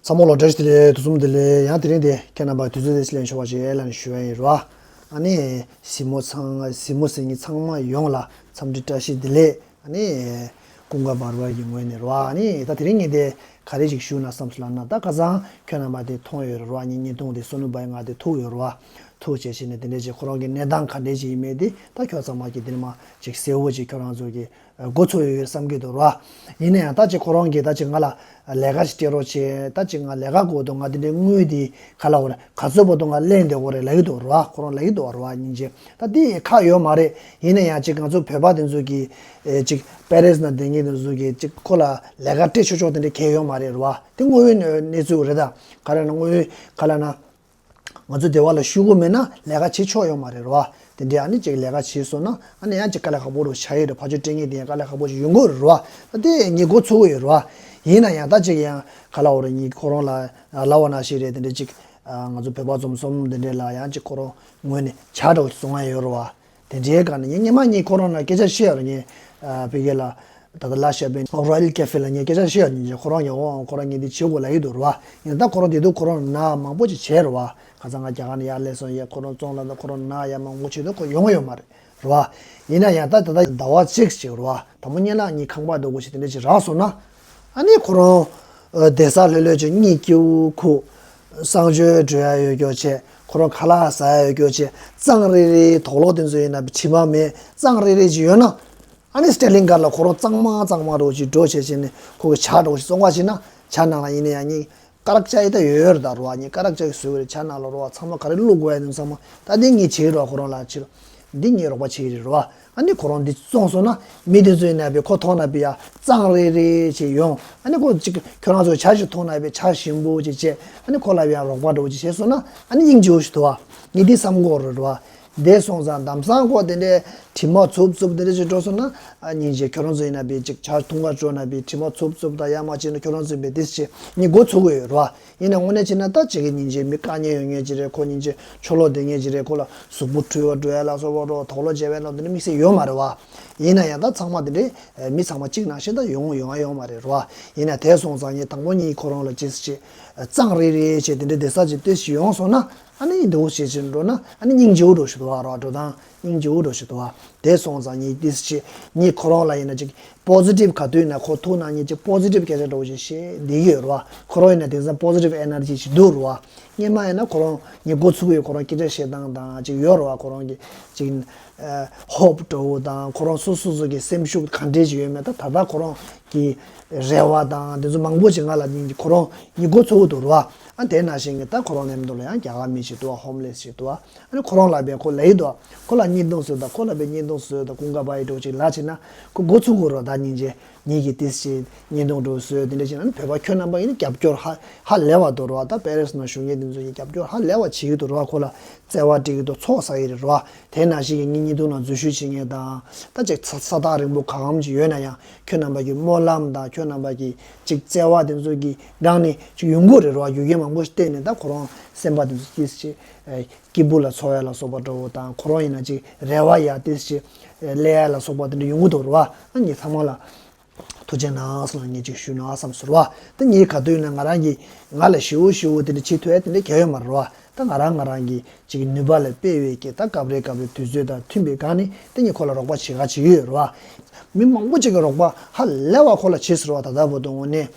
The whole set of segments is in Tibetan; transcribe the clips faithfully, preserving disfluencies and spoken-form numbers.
ཚང་མ་ལ་བཀྲ་ཤིས་བདེ་ལེགས། དུས་གསུམ་བདེ་ལེགས། ཡང་དེ་རིང་དེ་ཁྱེད་རྣམ་པ་དུས་ཚོད་དེ་ལེན་ཆོག་པ་ཞིག་ལ་ནི་ཞུ་ཡ་ཡིན་རོ། ཨ་ནི་གཟིགས་མོ་ཚང་གཟིགས་མོ་གཟིགས་མཁན་ཚང་མ་ཡོངས་ལ་འཚམས་འདྲི་བཀྲ་ཤིས་བདེ་ལེགས། ཨ་ནི་ཀུན་དགའ་བར་བར་གྱི་ངོས་ནས་རོ། ཨ་ནི་ད་དེ་རིང་ངས་དེ་ག་རེ་ཞིག་ཞུ་ན་བསམ་སོང་ལབ་ན། ད་ཁ་སང་ཁྱོད་རྣམ་པ་དེ་མཐོང་ཡོད་རོ། ཨ་ནི་བརྙན་ཐུང་དེ་སོ་ནུ་བའི་ང་དེ་ཐུག་ཡོད་རོ། ཐུག་བྱས་བྱས་ནས་དེ་འདྲས་ཅིག་ཁོ་རང་གི་གནས་སྟངས་ག་འདྲས་ཅིག་ཡིན་མིན་དེ་ད་ཁྱོད་ཚང་མ་གི་དེ་ནས་མ་ཅིག་གསལ་བོ་ཅིག་ཁྱོད་རང་ཚོ་གི་འགོ་ཚུགས་ཡོད་བསམ་གྱི་འདུག་རོ། ཡིན་ན་ཡང་ད་ཅིག་ཁོ་རང་གིས་ད་ཅིག་ང་ལ་ལས་ཀ་ཞིག་སྤྲད་རོགས་བྱེད། ད་ཅིག་ང་ལས་ཀ་དགོས་འདུག་ང་དེ་འདྲའི་དངུལ་དེ་ག་ལ་འོ་རེད། ག་ཚོད་པོ་འདུག་ང་ལེན་བསྡད་དགོས་རེད་ལབ་ཀྱི་འདུག་རོ། ཁོ་རང་ལབ་ཀྱི་འདུག་རོ། སྙིང་རྗེ། ད་དེ་ཁག་ཡོད་མ་རེད། ཡིན་ན་ཡང་ཅིག་ང་ཚོ་བོད་པ་དེ་ཚོ་གིས་ཨེ་ཅིག་པེ་རིས་ན་བསྡད་མཁན་དེ་ཚོ་གིས་ཅིག་ཁོ་ལ་ལས་ཀ་སྤྲད་ཆོག་ཆོག་དེ་འདྲ་གང་ཡང་ཡོད་མ་རེད་རོ། དེ་དངོས་ཡོད་གནས་ཚུལ་རེད། ད་ག་རེ་ན་དངོས་ཡོད་ག་ལ་ན། ང་ཚོ་སྡེ་བ་ལ་ཤོག་གུ་མེད་ན་ལས་ཀ་བྱེད་ཆོག་ཡོད་མ་རེད་རོ། དེ་འདྲའི་ཨ་ནི་ཅིག་ལས་ཀ་བྱས་སོང་ན་ཨ་ནི་ཡང་ཅིག་དཀའ་ལས་ཁག་པོ་རུ་ཆགས་ཡོད་རེད། ཕར་ཕྱོགས་སྤྲད་མཁན་དེ་ཡང་དཀའ་ལས་ཁག་པོ་ཞིག་ཡོང་གི་རེད་རོ། ད་དེ་ངས་འགོ་ཚུགས་ཀྱི་ཡོད་རོ། ཡིན་ན་ཡང་ད་ཅིག་ཡང་ག་ལ་འོ་རེད། ངས་ཁོ་རང་ལ་ལབ་པ་ནང་བཞིན་རེད། དེ་འདྲའི་ཅིག་ང་ཚོ་བོད་པ་འཛོམས་སོང་དེ་འདྲའི་ལ་ཡང་ཅིག་ཁོ་རང་ངོས་ནས་བྱ་འདྲ་བོ་ཞིག་བཟོ་ཡ་ཡོད་རེད་བ། དེ་འདྲའི་སྒང་ནས་ངས་སྔོན་མ་ངས་ཁོ་རང་ལ་སྐད་ཆ་བཤད་ཡོད་རེད། ངས་ཨ་ཕ་གི་ལ་ད་ལྟ་ལ་ཤ་པེན་རོ་ཡལ་ཀེ་ཧྥེ་ལ་ངས་སྐད་ཆ་བཤད་ཡོད་རེད། ཁོ་རང་ཡང་འོང་ཁོ་རང་ངས་འདི་བྱེད་དགོས་ལབ་ཀྱི་འདུག་རེད་བ། ཡིན་ད་ཁོ་རང་དེ་དུས་ཁོ་རང་ན་མང་པོ་ཅིག་བྱས་རེད་བ། ཁ་སང་ང་རྒྱ་གར་ནས་ཡར་སླེབས་སོང་། ཡ་ཁོ་རང་བཙོང་ལ་ད་ཁོ་རང་ན་ཡ་མང་པོ་བྱེད་དུས་ཁོ་ཡོང་ཡོད་མ་རེད་རེད་བ། ཡིན་ན་ཡང་ད་ད་ལྟ་ཟླ་བ་གཅིག་ཅིག་རེད་བ། དང་པོ་ཉིད་ལ་ངས་ཁང་པ་འདྲ་བོ་ཞིག་དེ་འདྲ་ཅིག་རག་སོང་ན། ཨ་ནི་ཁོ་རང་ཨ་བསྡད་ས་ལྷོད་ལྷོད་ཅིག་གཉིད་སྐྱིད་པོ་ཁུག་གསང་སྤྱོད་འགྲོ་ཡ་ཡོད་རྒྱུ་བྱས། ཁོ་རང་ཁ་ལག་ཟ་ཡ་ཡོད་རྒྱུ་བྱས། གཙང་རེ་རེའི་དོག་ལོག་དེ་ཚོ་ཡིན་ན་དྲི་མ་མེད་གཙང་རེ་རེ་ཅིག་ཡོད་ན། ཨ་ནི་སི་ཊེ་ལིང་གར་ལ་ཁོ་རང་གཙང་མ་གཙང་མ་འདྲ་བོ་ཅིག་འགྲོ་བྱས་བྱས་ནས་ཁོ་གི་ཇ་འདྲ་བོ་ཞིག་བཙོང་བ་བྱས་ན། ཇ་ནང་ལ་ཡིན་ན་ཡང་ངས་སྐ་རགས་བཅའ་ཡི་ད་ཡོད་ཡོད་རེད་ད་རོ། ངས་སྐ་རགས་བཅའ་གི་བཟོས་ཡོད་རེད། ཇ་ནང་ལ་རོ། ཚང་མ་ག་རེ་བླུག་དགོས་ཡ་དེ་ཚང་མ་ད་འདི་ངས་བྱེད་ཀྱི་རོ། ཁོ་རང་ལ་ཕྱིར་འདི་ངས་རོགས་པ་བྱེད་ཀྱི་རེད་རོ། ཨ་ནི་ཁོ་རང་འདི་བཙོང་སོང་ན་མི་དེ་ཚོ་ཡིན་ན་བས་ཁོ་མཐོང་ན་བས་ཡ་གཙང་རེ་རེ་བྱས་ཡོང་། ཨ་ནི་ཁོ་ཅིག་ཁྱོད་རང་ཚོ་ཇ་ཞིག་འཐུང་ན་བས་ཇ་ཞིམ་པོ་ཅིག་བྱས། ཨ་ནི་ཁོ་ལ་བས་ཡ་རོགས་པ་འདྲ་བོ་ཅིག་བྱས་སོང་ན་ཨ་ནི་སྙིང་རྗེ་བོ་ཞིག་འདུག་བ། ངས་འདི་བསམ་གྱི་ཡོད་རེད་རོ། འདས་སོང་ཙང་ལམ་སང་ཁོ་དེ་འདྲའི་དྲི་མ་འཚུབ་འཚུབ་དེ་འདྲ་ཞིག་འགྲོ་སོང་ན། ཨ་སྙིང་རྗེ། ཁྱོད་རང་ཚོ་ཡིན་ན་བས་ཅིག་ཇ་འཐུང་ག་འགྲོ་ན་བས་དྲི་མ་འཚུབ་འཚུབ་དང་ཡ་མ་བྱས་ན་ཁྱོད་རང་ཚོ་བས་དེ་ཅིག་ངས་འགོ་ཚུགས་ཀྱི་ཡོད་རེད་བ། ཡིན་ན་དངོས་གནས་བྱས་ན་ད་ཅིག་གི་སྙིང་རྗེ་མི་དཀའ་ངལ་ཡོད་མཁན་ཅིག་རེད། ཁོ་སྙིང་རྗེ་ཆོ་ལོ་བསྡད་མཁན་ཅིག་རེད། ཁོ་ལ་གཟུགས་པོ་འཁྲུད་པ་འགྲོ་ཡ་ལ་སོགས་པ་འགྲོ་དོག་ལོ་བྱེད་པའི་ལོ་འདི་འདྲ་དམིགས་བསལ་ཡོད་མ་རེད་བ། ཡིན་ན་ཡང་ད་ཚང་མ་དེ་འདྲའི་མི་ཚང་མ་གཅིག་ནང་བཞིན་ད་ཡོང་ཡོང་ཡ་ཡོད་མ་རེད་རེད་བ། ཡིན་ན་དེ་སོང་ཙང་ངས་དང་པོ་ཉིད་ཁོ་རང་ལ་ཅིག་ཅིག་གཙང་རེ་རེ་བྱས་དེ་འདྲའི་བསྡད་ས་ཅིག་ལྟོས་ཤིག་ཡོང་སོང་ན། ཨ་ནི་འདུག་བྱེད་ཅིག་འགྲོ་ན་ཨ་ནི་སྙིང་རྗེ་བོ་འགྲོ་ཞིག་འདུག་བ་རོ། འགྲོ་སྟངས་སྙིང་རྗེ་བོ་འགྲོ་ཞིག་འདུག་བ། དེ་སོང་ཙང་ངས་ཏིས་ཅིག་ངས་ཁོ་རང་ལ་ཡིན་ན་ཅིག་པོ་ཟི་ཊིབ་ག་དུས་ཡིན་ན་ཁོ་ཐུག་ན་ངས་ཅིག་པོ་ཟི་ཊིབ་སྐད་ཆ་འདྲ་བོ་ཅིག་བཤད་བསྡད་ཀྱི་ཡོད་རེད་བ། ཁོ་རང་ཡིན་ན་དེང་སང་པོ་ཟི་ཊིབ་ཨེ་ནར་ཇི་ཅིག་འདུག་རེད་བ། སྔོན་མ་ཡིན་ན་ཁོ་རང་ངས་འགོ་ཚུགས་ཡོད། ཁོ་རང་སྐད་ཆ་བཤད་སྟངས་དང་ཅིག་ཡོད་རེད་བ། ཁོ་རང་གི་ཅིག་ཧོབ་འདྲ་བོ་དང་ཁོ་རང་སོ་སོ་སོ་གི་སེམས་ཤུགས་ག་འདྲས་ཅིག་ཡོད་མེད་ད་ད་ལྟ་ཁོ་རང་གི་རེ་བ་དང་དེ་ཚོ་མང་པོ་ཅིག་ང་ལ་ཉིན་ཁོ་རང་ངས་འགོ་ཚུགས་འདུག་རེད་བ། ཨ་དེ་ནང་བཞིན་གྱི་ད་ཁོ་རང་ནས་མདོ་ལ་ཡང་རྒྱ་གར་མི་ཞིག་འདུག་བ། ཧོམ་ལེ་སི་ཞིག་འདུག་བ། ཨ་ནི་ཁོ་རང་ལ་བས་ཁོ་ལབ་ཡི་འདུག་ཁོ་ལ་བརྙན་ཐུང་བཟོས་དང་ཁོ་ལ་བས་བརྙན་ཐུང་བཟོས་དང་ཀུན་དགའ་བ་ཡི་འགྲོ་ཅིག་ལ་བྱས་ན་ཁོ་འགོ་ཚུགས་དགོས་རེད་བ། ད་སྙིང་རྗེ་ཉིད་ཀྱི་ཏིས་ཅིག་བརྙན་ཐུང་འགྲོ་བཟོས་དེ་འདྲ་བྱས་ན་ཨ་ནི་བོད་པ་ཁྱོད་རྣམ་པ་ཡིན་ན་རྒྱབ་སྐྱོར་ཧ་ཧ་ལས་པ་འདུག་རེད་བ། ད་པེ་རེ་སི་ནང་བཞུགས་མཁན་དེ་ཚོ་ཡིན་རྒྱབ་སྐྱོར་ཧ་ལས་པ་བྱེད་ཀྱི་འདུག་རེད་བ། ཁོ་ལ་བརྩེ་བ་སྤྲད་ཀྱི་འདུག་ཚོགས་བསགས་ཀྱི་རེད་བ། དེ་ནང་བཞིན་གྱི་ངའི་བརྙན་ཐུང་ནང་འཛུལ་ཞུགས་བྱེད་མཁན་དང་ད་ཅིག་ས་ས་ཐག་རིང་པོ་གང་འཚམ་ཅིག་ཡོད་ན་ཡང་ཁྱོད་རྣམ་པ་གི་སྨོན་ལམ་དང་ཁྱོད་རྣམ་པ་གི་ཅིག་བརྩེ་བ་དེ་ཚོ་གི་སྒང་ནས་ཅིག་ཡོང་གི་རེད་རེད་བ། རྒྱུ་རྐྱེན་མང་པོ་ཞིག་བརྟེན་ནས་ད་ཁོ་རང་སེམས་པ་དེ་ཚོ་ཅིག་ཅིག་སྐྱིད་པོ་ལ་འཚོ་ཡ་ལ་སོགས་པ་འདྲ་བོ་དང་ཁོ་རང་ཡིན་ན་ཅིག་རེ་བ་ཡ་ཏིས་ཅིག་སླེབས་ཡ་ལ་སོགས་པ་དེ་འདྲ་ཡོང་གི་འདུག་རེད་བ། ཨ་ངས་ཚང་མ་ལ་ཐུགས་རྗེ་གནང་ཟེར་ལ་ངས་ཅིག་ཞུས་ན་བསམ་ཟེར་བ། ད་ངས་ག་དུས་ན་ང་རང་གིས་ང་ལ་ཞེ་པོ་ཞེ་པོ་དེ་འདྲ་བྱེད་ཐུབ་ཡ་དེ་འདྲ་གང་ཡང་ཡོད་མ་རེད་བ། ད་ང་རང་ང་རང་གིས་ཅིག་ནུས་པ་ལ་དཔག་པའི་གི་ད་སྐབས་རེ་སྐབས་རེ་དུས་ཚོད་དང་མཐུན་པའི་སྒང་ནས་ད་ངས་ཁོ་ལ་རོགས་པ་བྱེད་ག་བྱེད་ཀྱི་ཡོད་རེད་བ། མི་མང་པོ་ཅིག་གིས་རོགས་པ་ཧ་ལས་པ་ཁོ་ལ་བྱེད་ཟེར་བ། ད་ལྟ་བར་དུ་དངོས་གནས་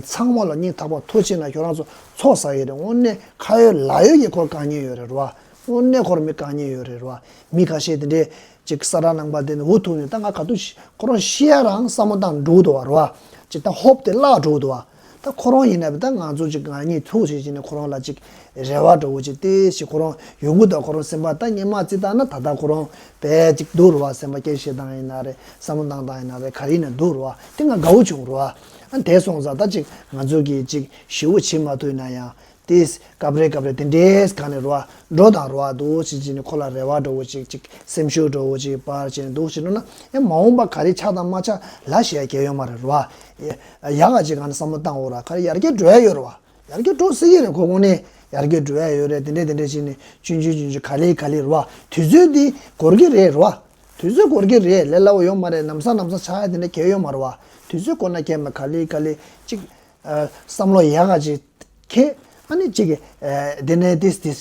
ཚང་མ་ལ་སྙིང་ཐག་པ་ཐུགས་རྗེ་ཆེ་གནང་། ཁྱོད་རང་ཚོ་ཚོགས་བསགས་ཡོད་རེད། དངོས་གནས་ཁ་ཡོད་ལག་ཡོད་ཀྱི་ཁོར་དཀའ་ངལ་ཡོད་རེད་རེད་བ། དངོས་གནས་ཁོར་མི་དཀའ་ངལ་ཡོད་རེད་རེད་བ། མི་ཁ་ཤས་དེ་འདྲས་ཅིག་ས་ར་ནང་པ་དེ་ནི་འུ་ཐུག་ནས་ད་ང་ག་དུས་ཤི་ཁོ་རང་ཤི་ཡ་རང་བསམ་བློ་བཏང་འགྲོ་གི་འདུག་བ་རེད་བ། ཅིག་ད་ཧོབ་དེ་བརླག་འགྲོ་གི་འདུག་བ། ད་ཁོ་རང་ཡིན་ན་ད་ང་ཚོ་ཅིག་ང་གཉིས་ཐུག་བྱས་བྱས་ནས་ཁོ་རང་ལ་ཅིག་རེ་བ་འདྲ་བོ་ཅིག་ཏིས་ཅིག་ཁོ་རང་ཡོང་གི་འདུག་ཁོ་རང་སེམས་པ་ད་སྔོན་མ་རྩིས་བཏང་ན་ད་ལྟ་ཁོ་རང་དཔེ་ཅིག་འདུག་རེད་བ། སེམས་པ་སྐད་བཤད་སྟངས་ཡིན་ན་རེད། བསམ་བློ་བཏང་སྟངས་ཡིན་ན་རེད། ག་རེ་ཡིན་ན་འདུག་རེད་བ། དེ་ང་དགའ་བོ་བྱུང་རེད་བ། ཨ་དེ་སོང་ཙང་ད་ཅིག་ང་ཚོ་གིས་ཅིག་ཞེ་པོ་བྱེད་མ་ཐུབ་ན་ཡང་། དེས་སྐབས་རེ་སྐབས་རེ་དེ་འདྲའི་སྒང་ནས་རོ་འགྲོ་དང་རོ་འདུག་ཅིག་ཅིག་ནས་ཁོ་ལ་རེ་བ་འདྲ་བོ་ཅིག་ཅིག་སེམས་ཤུགས་འདྲ་བོ་ཅིག་སྤར་བྱས་ནས་འདུག་ཅིག་འགྲོ་ན་ཡང་མ་འོངས་པ་ག་རེ་ཆགས་དང་མ་ཆགས་ལབ་ཤེས་ཡ་གང་ཡང་ཡོད་མ་རེད་རོ། ཡག་ག་ཅིག་སྒང་ནས་བསམ་བློ་བཏང་འོ་ར། ག་རེ་ཡར་རྒྱས་འགྲོ་ཡ་ཡོད་རེད་བ། ཡར་རྒྱས་འགྲོ་སྲིད་ཀྱི་རེད། ཁོ་དངོས་གནས་ཡར་རྒྱས་འགྲོ་ཡ་ཡོད་རེད། དེ་འདྲས་དེ་འདྲས་ཅིག་ནས་ཆུང་ཆུང་ཆུང་ཆུང་ག་ལེ་ག་ལེ་རེད་བ། དུས་ཚོད་འདི་འགོར་གྱི་རེད་རོ། དུས་ཚོད་འགོར་གྱི་རེད། ལས་སླ་བོ་ཡོད་མ་རེད། ལམ་སང་ལམ་སང་ཆགས་ཡ་དེ་འདྲ་གང་ཡང་ཡོད་མ་རེད་བ། དུས་ཚོད་འགོར་ན་གང་མ་ག་ལེ་ག་ལེ་ཅིག་བསམ་བློ་ཡག་ག་ཅིག་ ཁྱེད་ཨ་ནི་གཅིག་གི་དེ་ནས་ཏིས་ཏིས་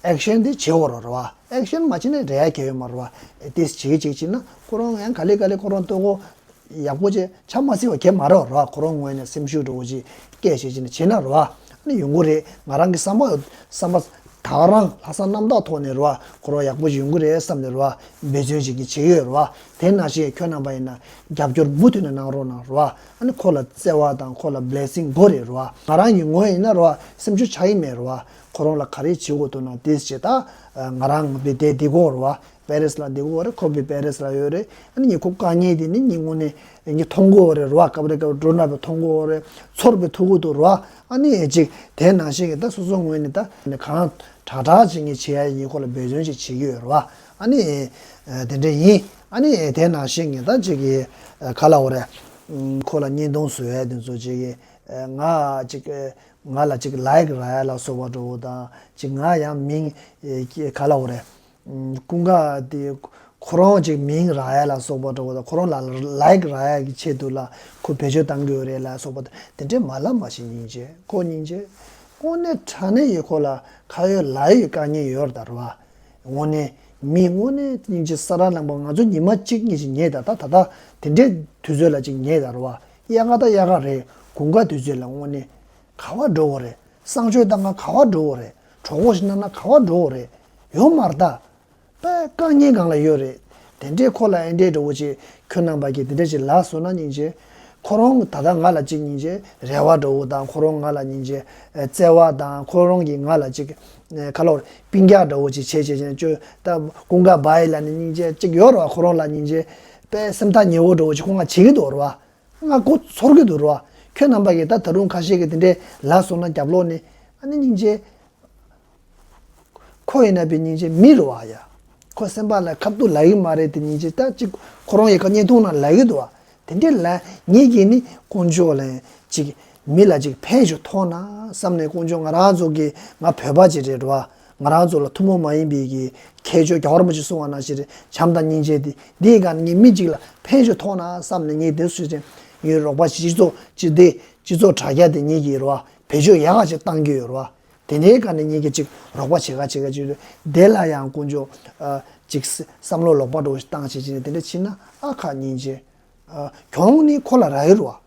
ཨེག་ཤན་དེ་བྱེད་འོ་རོ་རོ་བ། ཨེག་ཤན་མ་བྱེད་ན་རེ་ཡ་གལ་ཡོད་མ་རོ་བ། ཏིས་བྱེད་ཀྱི་བྱེད་ཀྱི་ན་ཁོ་རང་ཡང་ག་ལེ་ག་ལེ་ཁོ་རང་ལྟོ་གོ་ཡག་པོ་ཅིག་ཆ་མ་སྲིད་པ་གལ་མ་རོ་རོ་བ། ཁོ་རང་ངོས་ནས་སེམས་ཤུགས་འགྲོ་བོ་ཅིག་སྐད་བྱེད་ཀྱི་ན་བྱེད་ན་རོ་བ། ཨ་ནི་ཡོང་གི་རེད། ང་རང་གི་བསམ་པ་བསམ་པ་ད་ག་རང་ལྷག་བསམ་རྣམ་དག་ཐོག་ནས་རོ་བ། ཁོ་རང་ཡག་པོ་ཅིག་ཡོང་གི་རེད་བསམ་ནས་རོ་བ། འབད་བརྩོན་བྱེད་ཀྱི་བྱེད་ཀྱི་ཡོད་རོ་བ། དེ་ནང་བཞིན་ཁྱོད་རྣམ་པ་ཡིན་ན་རྒྱབ་སྐྱོར་མུ་མཐུད་ནས་གནང་རོགས་གནང་རོ་བ། ཨ་ནི་ཁོ་ལ་བརྩེ་བ་དང་ཁོ་ལ་བི་ལེ་སིང་དགོས་རེད་རོ་བ། ང་རང་གི་ངོས་ཡིན་ན་རོ་བ། སེམས་ཤུགས་ཆག་གི་མེད་རོ་བ། ཁོ་རང་ལ་ག་རེ་བྱེད་དགོས་འདུག་ན་དེ་བྱེད་ད། ང་རང་ངོ་བོས་དེ་འདི་གོ་རོ་བ། པེ་རིས་ལ་འདི་གོ་རེད། ཁོ་བི་པེ་རིས་ལ་ཡོད་རེད། ཨ་ནི་ཉི་ཁོ་དཀའ་ངལ་དེ་ནི་ཉི་ངོ་ནས་ཉི་མཐོང་གོ་རེད་རོ་བ། སྐབས་རེ་སྐབས་འགྲོ་ན་བི་མཐོང་གོ་རེད། ཚོར་བི་ཐུག་གོ་འདུག་རོ་བ། ཨ་ནི་ཅིག་དེ་ནང་བཞིན་གྱི་ད་སོ་སོ་ངོས་ནས་ད་ནི་གང་དྲག་དྲག་ཅིག་ངས་བྱེད་ཡ་ཡིན། ཁོ་ལ་འབད་བརྩོན་ཅིག་བྱེད་ཀྱི་ཡོད་རོ་བ། ཨ་ནི་དེ་འདྲ་ཡིན། ཨ་ནི་དེ་ནང་བཞིན་གྱི་ད་ཅིག་གི་ག་ལ་འོ་རེད། ཁོ་ལ་བརྙན་ཐུང་བཟོ་ཡ་དེ་ཚོ་ཅིག་གི་ང་ཅིག་ང་ལ་ཅིག་ལའིཀ་རག་ཡ་ལ་སོགས་པ་འདྲ་བོ་དང་ཅིག་ང་ཡང་མིང་ག་ལ་འོ་རེད། ཀུན་དགའ་དེ་ཁོ་རང་ཅིག་མིང་རག་ཡ་ལ་སོགས་པ་འདྲ་བོ་དང་ཁོ་རང་ལ་ལའིཀ་རག་ཡ་གི་ཆེད་དུ་ལ་ཁོ་བེད་སྤྱོད་བཏང་གི་ཡོད་རེད་ལ་སོགས་པ་དེ་འདྲས་མ་ལབ་མ་ཤེས་སྙིང་རྗེ། ཁོ་སྙིང་རྗེ། དངོས་གནས་དྲང་གནས་ཡོད། ཁོ་ལ་ཁ་ཡོད་ལག་ཡོད་དཀའ་ངལ་ཡོད་རེད་ད་རོ་བ། དངོས་གནས་མི་དངོས་གནས་སྙིང་རྗེ་ས་ར་ལངས་པ་ང་ཚོ་ཉི་མ་གཅིག་གཉིས་ཤིག་ཉལ་ད་ད་ད་ད་དེ་འདྲས་དུས་ཚོད་ལ་ཅིག་ཉལ་ད་རོ་བ། དབྱར་ཁ་ད་དབྱར་ཁ་རེད། དགུན་ཁ་དུས་ཚོད་ལ་དངོས་གནས་ག་བ་འགྲོ་གི་རེད། གསང་སྤྱོད་བཏང་ཁ་ག་བ་འགྲོ་གི་རེད། གྲོགས་པོ་ཞིག་ན་ན་ག་བ་འགྲོ་གི་རེད། ཡོད་མ་རེད་ད། པས་དཀའ་ངལ་སྒང་ལ་ཡོད་རེད། དེ་འདྲའི་ཁོ་ལ་ཨེ་འདྲའི་འགྲོ་བོ་ཅིག་ཁྱོད་རྣམ་པ་གིས་དེ་འདྲ་ཅིག་ལབ་སོང་ན་སྙིང་རྗེ། ཁོ་རང་ད་ལྟ་ང་ལ་ཅིག་སྙིང་རྗེ་རེ་བ་འདྲ་བོ་དང་ཁོ་རང་ང་ལ་སྙིང་རྗེ་བརྩེ་བ་དང་ཁོ་རང་གིས་ང་ལ་ཅིག་ཁ་ལོར་པིན་རྒྱག་འདྲ་བོ་ཅིག་བྱས་བྱས་བྱས་ཅོ་ད་ཀུན་དགའ་བྷ་ཡི་ལ་ནི་སྙིང་རྗེ་ཅིག་ཡོད་རེད་བ། ཁོ་རང་ལ་སྙིང་རྗེ་པས་སེམས་ཐག་ཉེ་བོ་འདྲ་བོ་ཅིག་ཁོ་ང་བྱེད་ཀྱི་འདུག་རེད་བ། ང་མགོ་ཚོར་གྱི་འདུག་རོ། ཁྱོད་རྣམ་པ་གིས་ད་ད་རུང་ཁ་ཤས་ཀྱིས་དེ་འདྲའི་ལབ་སོང་ན་རྒྱབ་ལོགས་ནས་ཨ་ནི་སྙིང་རྗེ། ཁོ་ཡིན་ན་པའི་སྙིང་རྗེ་མི་རེད་བ་ཡ། ཁོ་སེམས་པ་ལ་ཁ་ཐུག་ལབ་ཀྱི་མ་རེད་དེ་སྙིང་རྗེ་ད་ཅིག་ཁོ་རང་ཡི་ཁ་བརྙན་ཐུང་ནང་ལབ་ཀྱི་འདུག་བ། དེ་འདྲའི་ལབ་ངེད་ཀྱིས་ནི་དཀོན་མཆོག་ལ་ཅིག་མི་ལ་ཅིག་ཕན་ཞིག་ཐོགས་ན་བསམ་ནས་དཀོན་མཆོག་ང་རང་ཚོ་གི་ང་བོད་པ་ཅིག་རེད་བ། ང་རང་ཚོ་ལ་ཐུན་མོང་མ་ཡིན་པའི་གི་ཁྱད་ཆོས་རྒྱལ་བ་རིན་པོ་ཆེས་གསུངས་པ་ནང་བཞིན་རེད། བྱམས་དང་སྙིང་རྗེ་དེ་འདིའི་སྒང་ནས་ངས་མི་གཅིག་ལ་ཕན་ཞིག་ཐོགས་ན་བསམ་ནས་ངས་དེ་སུས་ཀྱང་ངའི་རོགས་པ་སྤྱི་ཚོགས་སྤྱི་བདེ་སྤྱི་ཚོགས་དྲ་རྒྱ་དེ་ངེད་ཀྱི་རོགས་བེད་སྤྱོད་ཡག་ག་ཅིག་བཏང་གི་ཡོད་རོགས། དེ་འདྲའི་སྒང་ནས་ངེད་ཀྱིས་ཅིག་རོགས་པ་བྱེད་ག་བྱེད་ག་ཅིག་རེད། དེ་ལ་ཡང་དཀོན་མཆོག་ཅིག་བསམ་བློ་ལོག་པ་འདྲ་བོ་ཞིག་བཏང་བྱེད་ཅིག་ནས་དེ་འདྲ་ཕྱིན་ན་ཨ་ཁ་སྙིང་རྗེ། གྱོང་ནི་ཁོ་ལ་རག་ཡོད་རོགས།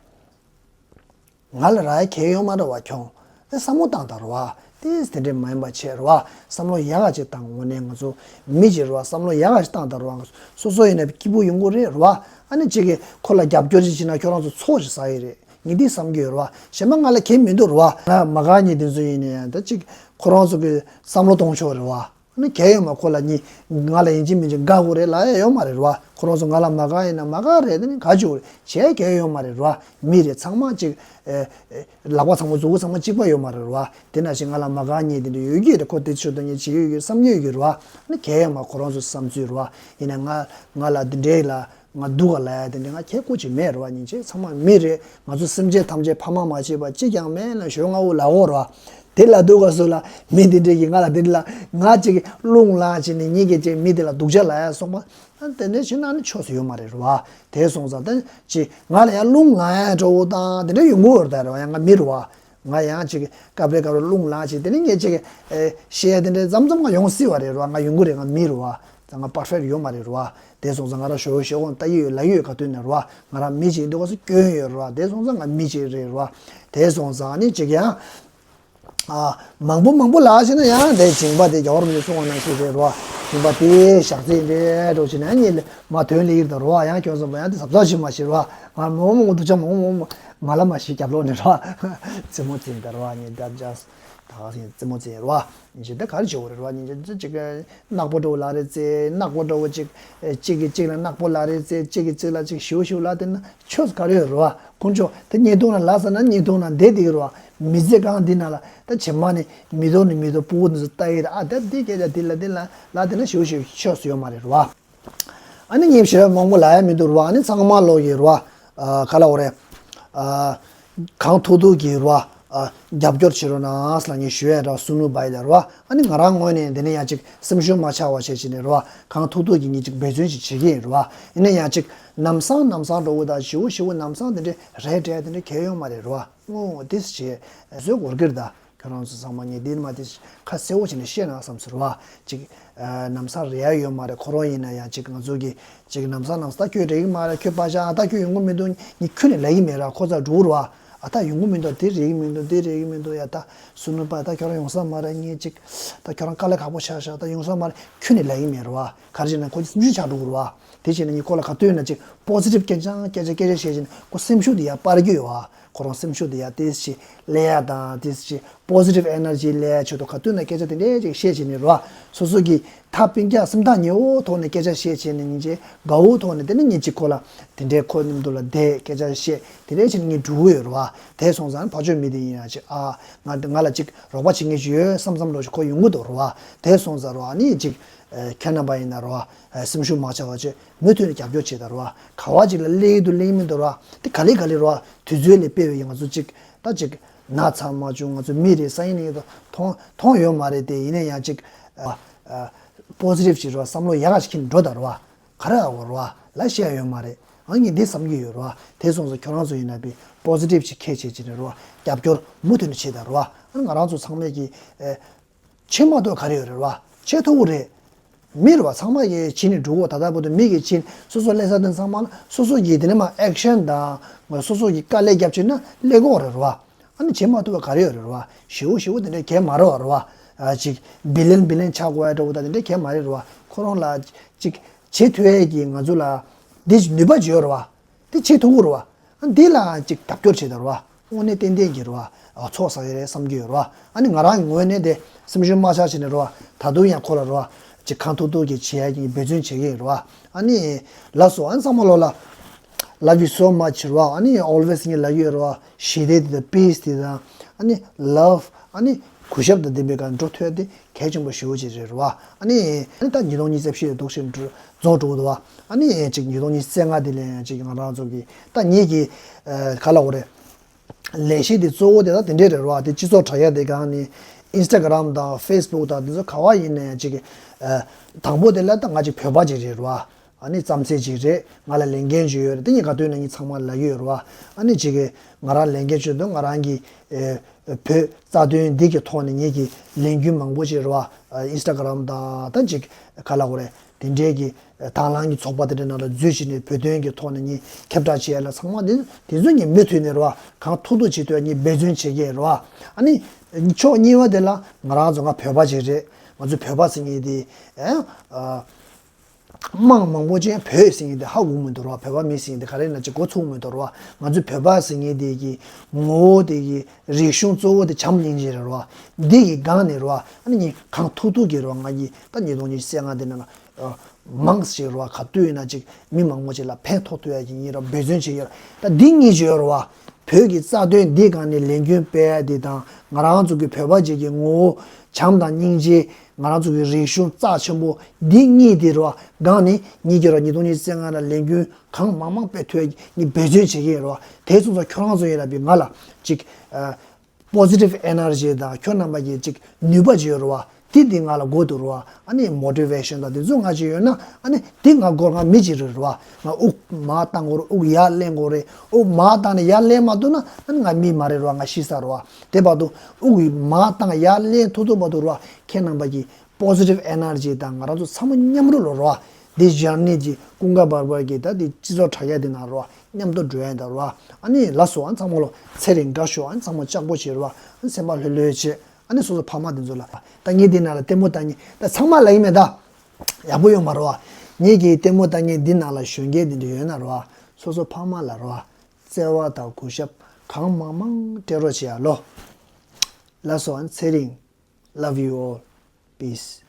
ང་ལ་རག་ཡ་གལ་ཡོད་མ་རེད་བ་ཁྱོད། ཨེ་བསམ་བློ་བཏང་དང་རེད་བ། ཏིས་དེ་འདྲས་མ་ཡིན་པ་བྱས་རེད་བ། བསམ་བློ་ཡག་ག་ཅིག་བཏང་། དངོས་གནས་ང་ཚོ་མི་ཅིག་རེད་བ། བསམ་བློ་ཡག་ག་ཅིག་བཏང་དང་རེད་བ། སོ་སོ་ཡིན་ན་སྐྱིད་པོ་ཡོང་གི་རེད་རེད་བ། ཨ་ནི་གཅིག་གིས་ཁོ་ལ་རྒྱབ་སྐྱོར་ཅིག་བྱས་ན་ཁྱོད་རང་ཚོ་ཚོགས་ཤིག་ཟ་ཡི་རེད། ངས་འདི་བསམ་གྱི་ཡོད་རེད་བ། གཞན་པ་ང་ལ་གལ་མི་འདུག་རེད་བ། ང་མ་དགའ་མཁན་དེ་ཚོ་ཡིན་ན་ཡང་ད་གཅིག་ཁོ་རང་ཚོ་གི་བསམ་བློ་གཏོང་ཕྱོགས་རེད་བ། ནི་གལ་ཡོད་མ། ཁོ་ལ་ནི་ང་ལ་ཡིན་གཅིག་མིན་གཅིག་དགའ་དགོས་རེད་ལབ་ཡ་ཡོད་མ་རེད་རོ། ཁོ་རང་ཚོ་ང་ལ་མ་དགའ་ཡིན་ན་མ་དགའ་རེད། དེ་ནི་ག་བྱེད་དགོས་རེད། བྱས་གལ་ཡོད་མ་རེད་རོ། མི་རེད། ཚང་མ་གཅིག་ཨེ་ཨེ་ལག་པ་ཚང་མ་མཛུབ་གུ་ཚང་མ་གཅིག་པ་ཡོད་མ་རེད་རོ། དེ་ནང་བཞིན་ང་ལ་མ་དགའ་མཁན་དེ་འདྲ་ཡོད་ཀྱི་རེད། ཁོ་དེ་ཆོད་དོན་ངས་བྱེད་ཡོད་ཀྱི་བསམ་ཡོད་ཀྱི་རོ། ནི་གལ་ཡོད་མ། ཁོ་རང་ཚོ་བསམ་ཚུལ་རོ། ཡིན་ན་ང་ང་ལ་འདི་འདྲའི་ལ། ང་སྡུག་ག་ལབ་ཡ་དེ་འདྲ་ང་ཁྱད་ཀོ་ཅིག་མེད་རེད་བ། སྙིང་རྗེ། ཚང་མ་མི་རེད། ང་ཚོ་སེམས་ཅན་ཐམས་ཅད་ཕ་མ་མ་བྱས་པ་གཅིག་ཀྱང་མེད་ན་ཞོ་ང་འུ་ལ་འོ་རེད་བ། དེ་ལ་སྡུག་ག་སུ་ལ་མི་དེ་འདྲས་ཀྱིས་ང་ལ་དེ་འདྲ་ལ་ང་གཅིག་གི་རླུང་ལངས་བྱས་ནས་ངེད་ཀྱིས་ཅིག་མི་དེ་ལ་སྡུག་ཅག་ལབ་ཡ་སོང་པ། ཨ་དེ་འདྲས་བྱས་ན་ནི་ཆོས་སུ་ཡོད་མ་རེད་རེད་བ། དེ་སོང་ཙང་ད་ཅིག་ང་ལ་ཡང་རླུང་ལངས་ཡ་འདྲ་བོ་དང་དེ་འདྲ་ཡོང་གི་ཡོད་རེད་ད་རེད་བ། ཡང་ང་མི་རེད་བ། ང་ཡང་ཅིག་སྐབས་རེ་སྐབས་རེ་རླུང་ལངས་བྱས་དེ་ནི་ངས་ཅིག་ཨེ་བཤད་ཡ་དེ་འདྲ་མཚམས་མཚམས་ང་ཡོང་སྲིད་པ་རེད་རོ། ང་ཡོང་གི་རེད། ང་མི་རེད་བ། ད་ང་པར་ཕེག་ཡོད་མ་རེད་རོ། དེ་སོང་ཙང་ང་རང་ཞོ་ཞོ་གོང་ལྟ་ཡི་ཡོད་ལ་ཡོད་ག་དུས་ནས་རོ། ང་རང་མི་ཅིག་འདུག་ག་སུ་སྐྱོན་ཡོད་རོ། དེ་སོང་ཙང་ང་མི་ཅིག་རེད་རོ། དེ་སོང་ཙང་ནི་ཅིག་ཡང་ཨ་མང་པོ་མང་པོ་ལབ་བྱས་ན་ཡང་དེ་སྦྱིན་པ་དེ་རྒྱལ་བ་རིན་པོ་ཆེས་གསུངས་པ་ནང་བཞིན་རེད་རོ། སྦྱིན་པ་དེ་ཞག་ཚིལ་རེད་འགྲོ་བྱས་ན་ཉིད་ལས་མ་དོན་ལས་ཡིན་ད་རོ། ཡང་ཁྱོད་བསམ་པ་ཡང་དེ་གཟབ་གཟབ་བྱེད་མ་ཤེས་རོ། ང་མང་པོ་མང་པོ་སྡུག་ཅག་མང་པོ་མང་པོ་མ་ལབ་མ་ཤེས་རྒྱབ་ལོགས་ནས་རོ། རྩེད་མོ་རྩེ་ཡིན་ད་རོ། ཉིད་ད་ཅག་ད་ག་སེང་རྩེད་མོ་རྩེ་རོ། ཉིན་ཞིག་ད་ག་རེ་བྱེད་དགོས་རེད་རོ། ཉིན་ཞིག་ཅིག་ནག་པོ་འདྲ་བོ་ལ་རེ་རྩེ། ནག་པོ་འདྲ་བོ་ཅིག་གཅིག་གིས་གཅིག་ལ་ནག་པོ་ལ་རེ་རྩེ། གཅིག་གིས་གཅིག་ལ་ཅིག་ཞིའུ་ཞིའུ་ལ་དེ་ན་ཆོས་ག་རེ་ཡོད་རོ། དཀོན་མཆོག་དེ་བརྙན་ཐུང་ལ་ལབ་ས་ན་བརྙན་ཐུང་ན་བསྡད་བསྡད་ཀྱི་རོ། མི་ཚེ་གང་འདི་ན་ལ་ད་བྱེ་མ་ནི་མི་ཐོག་ནི་མི་ཐོག་སྤུ་གུ་འདི་ཚོ་ལྟ་ཡི་ར། ཨ་ད་འདི་སྐད་ཆ་འདི་ལ་འདི་ལ་ལ་དེ་ན་ཞིའུ་ཞིའུ་ཆོས་སུ་ཡོད་མ་རེད་རོ། ཨ་ནི་ངས་ཞེ་དྲག་མང་པོ་ལབ་ཡ་མི་འདུག་རོ། ཨ་ནི་ཚང་མ་ལོག་གི་རོ། ཨ་ག་ལབ་དགོས་རེད། ཨ་གང་ཐུབ་ཐུབ་ཀྱིས་རོ། ཨ་ ཨ་རྒྱབ་སྐྱོར་བྱེད་རོགས་གནང་ལ་ངས་ཞུ་ཡ་ར་སུ་ནུ་བའི་ལ་རོ། ཨ་ནི་ང་རང་ངོས་ནས་འདི་ནས་ཡང་ཅིག་སེམས་ཤུགས་མ་ཆག་པ་བྱས་བྱས་ནས་རོ། གང་ཐུབ་ཐུབ་ཀྱིས་ངས་ཅིག་འབད་བརྩོན་ཅིག་བྱེད་ཀྱི་ཡིན་རོ། ཡིན་ན་ཡང་ཅིག་ལམ་སང་ལམ་སང་འགྲོ་གི་ད་ཞི་བོ་ཞི་བོ་ལམ་སང་དེ་འདྲས་རེད་འདྲས་དེ་འདྲས་གལ་ཡོད་མ་རེད་རོ། ཨོ་དེ་བྱས་བཟོད་སྒོར་གིར་ད། ཁྱོད་རང་ཚོ་ཚང་མ་ངས་འདི་མ་དེ་ཁ་གསལ་བོ་བྱས་ནས་བཤད་ན་བསམ་ཟེར་བ། ཅིག་ཨ་ལམ་སང་རེ་ཡ་ཡོད་མ་རེད། ཁོ་རང་ཡིན་ན་ཡང་ཅིག་ང་ཚོ་གི་ཅིག་ལམ་སང་ལམ་སང་ད་ཁྱོད་རེག་གི་མ་རེད། ཁྱོད་པ་ཤ་ཨ་ད་ཁྱོད་ཡོང་གི་མི་འདུག་ངས་ཁྱོད་ནས་ལབ་ཀྱི་མེད་ར། ཁོ་ཚ་འགྲོ་ར། ཨ་ད་ཡོང་གི་མི་འདུག་དེ་རེག་གི་མི་འདུག་དེ་རེག་གི་མི་འདུག་ཡ་ད་སུ་ནུ་པ་ད་ཁྱོད་རང་ཡོང་ས་མ་རེད། ངས་ཅིག་ད་ཁྱོད་རང་དཀའ་ལས་ཁག་པོ་ཆགས་ཤག་ད་ཡོང་ས་མ་རེད། ཁྱོད་ནས་ལབ་ཀྱི་མེད་ར། ག་རེ་བྱས་ན་ཁོ་ཚོ་སེམས་ཤུགས་ཆག་འགྲོ་གི་ར། དེ་བྱས་ན་ངས་ཁོ་ལ་ག་དུས་ན་ཅིག་པོ་སི་ཊིབ་སྐད་ཆ་སྐད་ཆ་སྐད་ཆ་བཤད་བྱས་ན་ཁོ་སེམས་ཤུགས་དེ་ཡར་སྤར་གྱི་ཡོད་ཨ། ཁོ་རང་སེམས་ཤུགས་དེ་ཡར་ཏོག་ཙམ་སླེབས་ཡ་དང་ཏོག་ཙམ་པོ་སི་ཊིབ་ཨེ་ནར་ཇི་སླེབས་ཡ་ཆེད་དུ་ག་དུས་ན་སྐད་ཆ་དེ་འདྲས་ཅིག་བཤད་བྱས་ནས་རོ། སོ་སོ་གི་ཐག་པིང་རྒྱག་སེམས་ཐག་ཉེ་བོ་ཐོག་ནས་སྐད་ཆ་བཤད་བྱས་ནས་ཉིན་བྱེད་དགའ་བོ་ཐོག་ནས་དེ་ནས་ཉིན་གཅིག་ཁོ་ལ་དེ་འདྲས་ཁོ་མཉམ་དུ་ལ་བསྡད་སྐད་ཆ་བཤད་དེ་འདྲས་བྱས་ནས་ངས་འགྲོ་གི་ཡོད་རོ། དེ་སོང་ཙང་ཕ་ཆོས་མི་དེ་ཡིན་ཡ་ཅིག་ཨ་ང་ང་ལ་ཅིག་རོགས་པ་བྱེད་མཁན་ཅིག་ཡོད་བསམ་བསམ་རོ་ཞིག་ཁོ་ཡོང་གི་འདུག་རོ། དེ་སོང་ཙང་རོ་ཨ་ནི་ཅིག་ཁྱེད་རྣམ་པ་ཡིན་ན་རོ། སེམས་ཤུགས་མ་ཆག་པ་བྱས་མུ་མཐུད་ནས་རྒྱབ་སྐྱོར་བྱེད་དང་རོ། ག་བ་ཅིག་ལ་སླེབས་ཡི་འདུག་སླེབས་མི་འདུག་རོ། དེ་ག་ལེ་ག་ལེ་རོ། དུས་ཚོད་ལས་སྤེལ་བའི་ང་ཚོ་ཅིག་ད་ཅིག་ན་ཚ་མ་བྱུང་། ང་ཚོ་མི་རེད་ས་ཡིན་ནས་མཐོང་མཐོང་ཡོད་མ་རེད། དེ་ཡིན་ན་ཡང་ཅིག་པོ་སི་ཊིབ་ཅིག་རོ། བསམ་བློ་ཡག་ག་ཅིག་འཁྱེར་འགྲོ་དང་རོ། ག་རེ་ཨ་བ་རོ་ལ་བཤད་ཡོད་མ་རེད། ཨ་ངས་འདི་བསམ་གྱི་ཡོད་རོ། དེ་སོང་ཙང་ཁྱོད་རང་ཚོ་ཡིན་ན་པི་པོ་སི་ཊིབ་ཅིག་ཁས་བྱེད་ཅིག་རེད་རོ། རྒྱབ་སྐྱོར་མུ་མཐུད་ནས་བྱེད་དང་རོ། ཨ་ང་རང་ཚོ་ཚང་མས་ཀྱི་ཨེ། བྱེད་མ་ཐུབ་ག་རེ་ཡོད་རེད་བ། བྱེད་ཐུབ་ཀྱི་རེད། མི་རེད་བ། ཚང་མ་གིས་བྱེད་ནས་འགྲོ་གི་ཡོད། ད་ལྟ་བར་དུ་མི་གིས་བྱེད་སོ་སོ་སླེབས་ས་དེ་ཚང་མ་ལ་སོ་སོ་གིས་དེ་ནས་མ་ཨེག་ཤན་དང་སོ་སོ་གིས་དཀའ་ལས་བརྒྱབ་བྱས་ན་སླེབས་ཀྱི་ཡོད་རེད་བ། ཨ་ནི་བྱེད་མ་ཐུབ་པ་ག་རེ་ཡོད་རེད་བ། ཞེ་པོ་ཞེ་པོ་དེ་འདྲ་གལ་མ་རེད་བ། རེད་བ། ཨ་ཅིག་བི་ལན་བི་ལན་ཆགས་དགོས་ཡ་འདྲ་བོ་ད་དེ་འདྲ་གལ་མ་རེད་བ། ཁོ་རང་ལ་ཅིག་བྱེད་ཐུབ་ཡས་ཀྱི་ང་ཚོ་ལ་འདི་ནུས་པ་ཅིག་ཡོད་རེད་བ། དེ་བྱེད་ཐུབ་ཀྱི་རེད་བ། ཨ་འདི་ལ་ཅིག་རྒྱབ་སྐྱོར་བྱེད་དང་རེད་བ། དངོས་གནས་ཏན་ཏན་གྱི་རེད་བ། ཨ་ཚོགས་བསགས་ཡོད་རེད་བསམ་གྱི་ཡོད་རེད་བ། ཨ་ནི་ང་རང་གི་ངོས་ནས་དེ་སེམས་ཤུགས་མ་ཆག་བྱས་ནས་རེད་བ། ད་དུང་ཡང་ཁོ་ལ་རེད་བ། ཅིག་གང་ཐུབ་ཐུབ་ཀྱིས་བྱེད་ཡ་གི་འབད་བརྩོན་བྱེད་ཀྱི་ཡོད་རེད་བ། ཨ་ནི་ལགས་སོ། ཨ་ནི་ཚང་མ་ལོ་ལ་love you so much རེད་བ། ཨ་ནི་always ངས་ལབ་ཀྱི་ཡོད་རེད་བ། ཞི་བདེ་དེ་དང་peace དེ་དང་ཨ་ནི་love ཨ་ནི་གུས་ཞབས་དང་ལྡན་པའི་སྒང་འགྲོ་ཐུབ་ཡ་དེ་གལ་ཆེན་པོ་ཞེ་པོ་ཅིག་རེད་རེད་བ། ཨ་ནི་ཨ་ནི་ད་ཉིས་སྟོང་ཉི་ཤུ་རྩ་བཞི་འདུག་ཞིག་འགྲོ་རྫོང་འགྲོ་གི་འདུག་བ། ཨ་ནི་ཅིག་ཉིས་སྟོང་ཉི་ཤུ་རྩ་ལྔ་དེ་ལ་ཡང་ཅིག་ང་རང་ཚོ་གི་ད་ངེད་ཀྱི་ཨ་ག་ལབ་དགོས་རེད། ལས་གཞི་དེ་གཙོ་བོ་དེ་ད་དེ་འདྲས་རེད་རེད་བ། དེ་སྤྱི་ཚོགས་དྲ་རྒྱ་དེ་སྒང་ནས་Instagram དང་Facebook དང་དེ་ཚོ་ག་བ་ཡིན་ན་ཡང་ཅིག་ཨ་དང་པོ་དེ་ལ་ད་ང་ཅིག་བོད་པ་ཅིག་རེད་རེད་བ། ཨ་ནི་རྩམ་ཟན་ཅིག་རེད། ང་ལ་ལས་འགན་ཅིག་ཡོད་རེད། དེ་ངས་ག་དུས་ན་ངས་ཚང་མ་ལ་ཡོད་རེད་བ། ཨ་ནི་ཅིག་གི་ང་རང་ལས་འགན་ཅིག་འདུག་ང་རང་གི་ཨེ་བོད་རྩ་དོན་འདི་གི་ཐོག་ནས་ངེད་ཀྱི་ལས་འགུལ་མང་པོ་ཅིག་རེད་བ། ཨ་Instagram དང་ད་ཅིག་ག་ལབ་དགོས་རེད། དེ་འདྲའི་གི་དང་བླངས་ཀྱི་ཚོགས་པ་དེ་འདྲའི་ནང་ལ་འཛུལ་བྱས་ནས་བོད་དོན་གྱི་ཐོག་ནས་ངས་ཁྱབ་བསྒྲགས་བྱེད་ཡ་ལ་ཚང་མ་དེ་དེ་ཚོ་ངས་མུ་མཐུད་ནས་རེད་བ། གང་ཐུབ་ཐུབ་བྱེད་ཐུབ་ཡ་ངས་འབད་བརྩོན་བྱེད་ཀྱི་ཡིན་རེད་བ། ཨ་ནི་ཕྱོགས་གཉིས་པ་དེ་ལ་ང་རང་ཚོ་ང་བོད་པ་ཅིག་རེད། ང་ཚོ་བོད་པ་ཟེར་མཁན་དེ་ཨ། དམངས་མང་པོ་ཅན་བོད་ཟེར་མཁན་དེ་ཧ་གོ་མི་འདུག་ར། བོད་པ་མི་ཟེར་མཁན་དེ་ག་རེ་ན་ཅིག་གོ་ཚུགས་མི་འདུག་ར། ང་ཚོ་བོད་པ་ཟེར་མཁན་དེ་གི་ངོ་བོ་དེ་གི་རིག་གཞུང་གཙོ་བོ་དེ་བྱམས་སྙིང་རྗེ་རེད་ར། འདི་གི་སྒང་ནས་ར། ཨ་ནི་ངས་གང་ཐུབ་ཐུབ་ཀྱིས་ར་ང་གི་ད་ཉིས་སྟོང་ཉི་ཤུ་རྩ་ལྔ་དེ་ནང་ལ་མང་ཞིག་ར་ག་དུས་ཡིན་ན་ཅིག་མི་མང་པོ་ཅིག་ལ་ཕན་ཐོགས་ཐུབ་ཡ་གི་ངས་ར་འབད་བརྩོན་བྱེད་ཀྱི་ཡོད་ར། ད་འདི་གཉིས་ཅིག་ཡོད་ར། བོད་ཀྱི་རྩ་དོན་འདི་སྒང་ནས་ལས་འགུལ་སྤེལ་ཡ་འདི་དང་ང་རང་ཚོ་གི་བོད་པ་ཅིག་གི་ངོ་བོ་བྱམས་དང་སྙིང་རྗེ། ང་རང་ཚོ་གི་རིག་གཞུང་རྩ་ཆེན་པོ་འདི་གཉིས་དེ་རེད་བ། སྒང་ནས་ངེད་ཀྱིས་ར་ཉིས་སྟོང་ཉི་ཤུ་རྩ་ལྔ་ལ་ལས་འགུལ་གང་མང་མང་སྤེལ་ཐུབ་ཡ་ངས་འབད་བརྩོན་བྱེད་ཀྱི་ཡོད་རེད་བ། དེ་སོང་ཙང་ཁྱོད་རང་ཚོ་ཡིན་ན་པི་ང་ལ་ཅིག་ཨ་positive energy དང་ཁྱོད་རྣམ་པ་གི་ཅིག་ནུས་པ་ཅིག་ཡོད་རེད་བ། དེ་འདི་ང་ལ་དགོས་འདུག་རེད་བ། ཨ་ནི་motivation དང་དེ་ཚོ་ང་ཅིག་ཡོད་ན་ཨ་ནི་དེ་ང་དགོས། ང་མི་ཅིག་རེད་རེད་བ། ང་དབུགས་མར་བཏང་དགོས་རེད། དབུགས་ཡར་ལེན་དགོས་རེད། དབུགས་མར་བཏང་ནས་ཡར་ལེན་མ་ཐུབ་ན་ཨ་ནི་ང་མི་མ་རེད་རེད་བ། ང་ཤི་ས་རེད་བ། དེ་བར་དུ་དབུགས་མར་བཏང་ཡར་ལེན་ཐུབ་ཐུབ་བར་དུ་རེད་བ། ཁྱེད་རྣམ་པ་གི་positive energy དང་ང་རང་ཚོ་ཚང་མ་མཉམ་རུབ་ལ་རོ། འདི་journey གི་ད་འདི་སྤྱི་ཚོགས་དྲ་རྒྱ་འདི་ནང་རོ། མཉམ་དུ་འགྲོ་ཡ་ད་རོ། ཨ་ནི་ལགས་སོ། ཨ་ཚང་མ་ལོ་ཚེ་རིང་དགའ་ཤོག་ཨ་ཚང་མ་ལྕགས་པོ་བྱེད་རོ། ཨ་སེམས་པ་ལྷོད་ལྷོད་བྱེད། ཨ་ནི་སོ་སོ་ཕ་མ་དེ་ཚོ་ལ་ད་ངས་འདི་ནང་ལ་ལྟད་མོ་ལྟ་མཁན་ད་ཚང་མ་ལ་ཡིན་མེད་ད་ཡག་པོ་ཡོང་མ་རོ། ངས་ཀྱི་ལྟད་མོ་ལྟ་མཁན་འདི་ནང་ལ་གཞོན་སྐྱེས་འདི་འདྲ་ཡོད་ན་རོ། སོ་སོ་ཕ་མ་ལ་རོ། བརྩེ་བ་དང་གུས་ཞབས་གང་མང་མང་སྤྲད་རོགས་བྱེད་ཡ་ལོ། ལགས་སོ། ཨ་ཚེ་རིང་། Love you all. Peace.